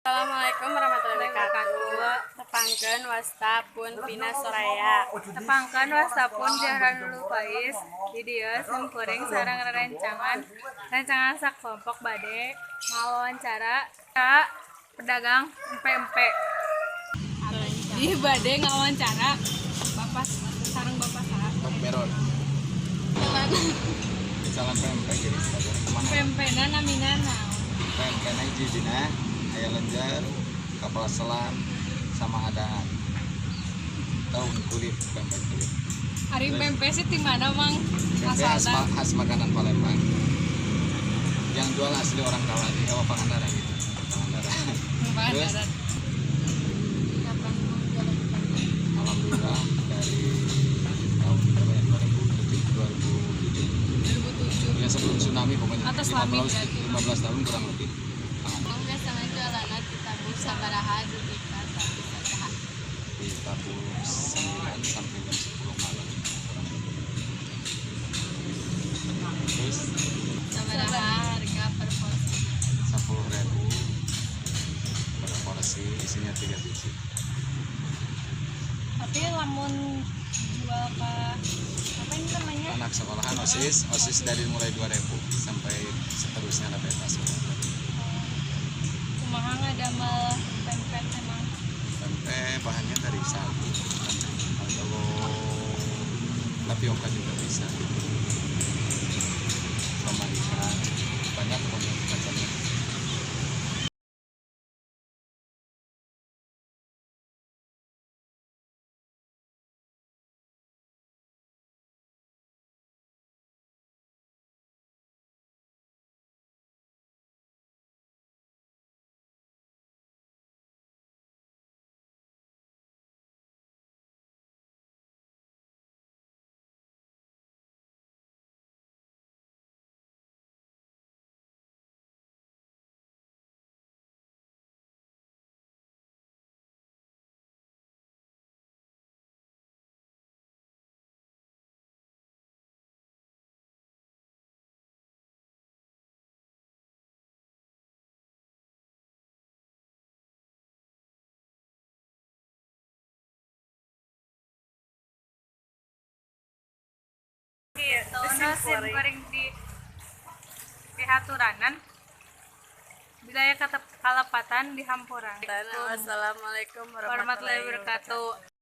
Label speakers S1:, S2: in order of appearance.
S1: Assalamualaikum warahmatullahi wabarakatuh. Tepangkeun wasta pun Vina Soraya.
S2: Tepangkeun wasta pun Zahra Nurul Faiz. Di dieu simkuring sareng rerencangan rencangan sakelompok bade ngawawancara ka pedagang empe-empe. Di bade ngawawancara bapak sareng bapak saha?
S3: Meron. Salam pempek jadi kemana?
S2: Pempena namina naon?
S3: Pempek na hiji-hijina, aya lenjer, kapal selam, sama ada daun kulit, pempek kulit.
S2: Ari pempek sih di mana, Mang?
S3: Pempek khas,
S2: Asalna?
S3: Khas makanan Palembang. Yang jual asli orang Kawali, oh Pangandaran gitu. Pangandaran. Terus?
S2: Pangandaran.
S1: Kapan mau jualan pempek?
S3: Alhamdulillah dari tahun berapa ya? 2007, 2007.
S2: 2007.
S3: Ya sebelum tsunami pokoknya.
S2: Atau tsunami
S3: 15,
S2: berarti.
S3: 15 tahun kurang lebih.
S1: Mang, biasanya jualan ditabuh sabaraha dugi ka tapi sabaraha?
S3: Ditabuh 9 sampai jam 10 malam kurang lebih. Terus?
S1: Sabaraha harga per porsi?
S3: 10.000 per porsi, isinya 3 biji.
S2: Tapi lamun jual ke apa ini namanya?
S3: Anak sekolahan, OSIS, OSIS dari mulai 2.000 sampai seterusnya lah, bebas.
S2: Kumaha ngadamel pempek emang?
S3: Pempek bahannya dari sagu atau tapioka juga bisa, sama ikan, banyak pokoknya macamnya.
S2: Gitu, nu sim kuring dihaturanan wilayah kalepatan dihampura.
S1: Wassalamualaikum
S2: warahmatullahi wabarakatuh.